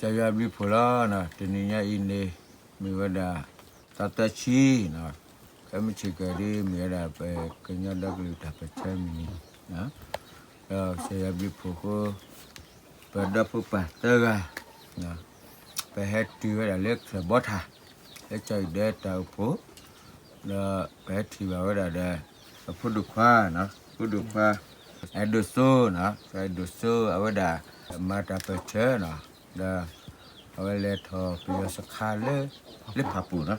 ကစၢ်ယွၤဘျုးဖှိၣ်လီၤ. တနံၤညါအံၤန့ၣ် မ့ၢ်ဝဲဒၣ် သီသၢဆံ, ခဲမုၢ်ဆ့ၣ်ကီးဒ်မ့ၢ်ဝဲဒၣ် ပကညီဒီကလုာ်တၢ်ပၢၢ်ဆၢမုၢ်နံၤ, ဒီးကစၢ်ယွၤဘျုးဖှိၣ်အဃိ ပဒီဖိပၢ်သၢဂၤ ပဟဲတုၤဝဲဒၣ်လၢချၢၣ်ဘီထၣ် လၢကၠီၣ်အံၤဒဲတၢ်အိၣ်ဖှိၣ်, ဒီးပဟဲထံၣ်ဘၣ်ဝဲဒၣ်ဒီး အဖိဒိၣ်ခွါ, ဖိဒိၣ်ခွါ အဲၣ်ဒိၣ်စိ, အဲၣ်ဒိၣ်စိ အဝဲဒၣ် မၤတၢ်ပၢၢ်ဆၢ, ဒီး အဝဲလဲၤထီၣ်ပယီၤစခါလၢ လၢဖးပူၤ,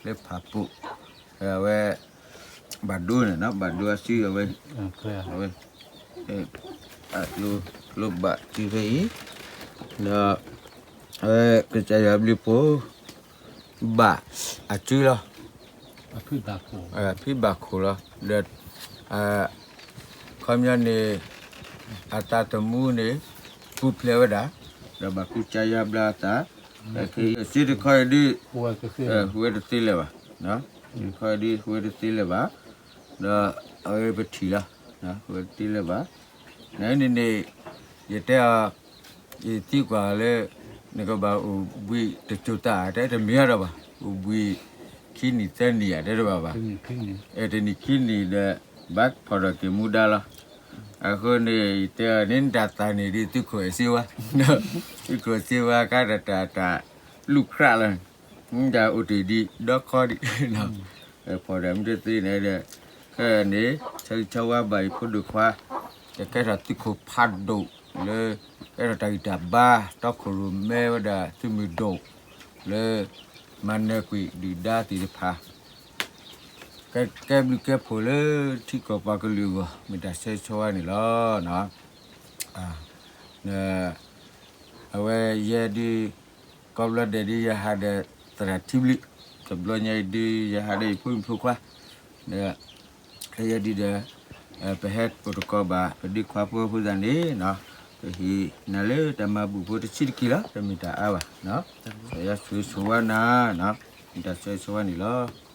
လၢဖးပူၤ, အဝဲ ဘၣ်ဒိန့ၣ် ဘၣ်ဒိအစုအဝဲ အဝဲ ကျိဘၣ်စုဖဲအံၤ, ဒီး အဝဲကစၢ်ယွၤဘျုးဖှိၣ် ဘၣ်အစုလီၤ, ဖံးဘၣ်ခိၣ်လီၤ, ဒီး ခီပညီန့ၣ် အသးသမူန့ၣ် ပူၤဖျဲးဝဲဒၣ်, ဒီးဘၣ်ကူစါယါဘျါအသး, စ့တခီအံၤဒ် ဝဲတသ့လၢၤဘၣ်, တခီအံၤဒ်ဝဲတသ့လၢၤဘၣ်, ဒီးအဝဲပထံၣ်လီၤ, ဝဲတသ့လၢၤဘၣ်, နန့ၣ်န့ၣ် ယတဲအီၤ ယသံကွၢ်လၢ နကဘၣ်အိၣ်ဘှံးတစိၤသး တဲတမ့ၢ်အီၤဒီးဘၣ်, အိၣ်ဘှံးခံနံၣ်သၢနံၣ်ဧါ တဲတဘၣ်ဘၣ်, တနံၣ်ခံနံၣ်ဒီး ဘၣ်ဖီၣ်ထီၣ်က့ၤမူဒါလီၤ. အဃိန့ၣ် ယတဲအီၤန့ၣ် နတၢ်သးန့ၣ်ဒ်သုးခိၣ်အဲၣ်စ့ဝါ, သုးခိၣ်အဲၣ်စ့ဝါကါတၢ်တၢ်တၢ်လူၢ်ခရးလီၤ, မ့ၢ်တၢ်အိၣ်တ့ၢ်ဒံးဒီခီဒံး, ဖီၣ်ဒီးမ့ၢ်တသ့န့ၣ်ဒီး ခဲအံၤန့ၣ် ဆၢဂ့ၤဆၢဝါဘၣ်အံၤဖိဒိၣ်ခွါ ကကဲထီၣ်သုးခိၣ်ဖးဒိၣ်လၢ ကဲထီၣ်တၢ်ဂံၢ်တၢ်ဘါ တီခိၣ်ရိၣ်မဲဝဲဒၣ်သုးမုၢ်ဒိၣ် လၢ မၤနၢၤကွံာ်ဒုၣ်ဒါသ့ၣ်တဖၣ် ကဲဘျုးကဲဖှိၣ်လၢထံကီၢ်ပှၤကလုာ်အဂီၢ် မ့ၢ်တၢ်ဆၢဂ့ၤဆၢဝါန့ၣ်လီၤ. အဝဲယဲဒုး ကိးဘျီဒဲးဒုးယဟးဒီးသရၣ်ထံဘျုး, တဘျီညါအံၤဒုးယဟးဒီးယဖိမုၣ်ဖိခွါ, ဒီး ယဲဒုးဒီး ပဟဲကိးတကီဘၣ် ပဒုးခွါဖိအဃိသတးန့ၣ် ပဟ့ၣ်နၤလၢတၢ်မၤဘူၣ်ဖိတဆံးတက့ၢ်လီၤ, တမ့ၢ်တၢ်အါဘၣ်, ယဆၢဂ့ၤဆၢဝါနၤ, မ့ၢ်တၢ်ဆၢဂ့ၤဆၢဝါန့ၣ်လီၤ.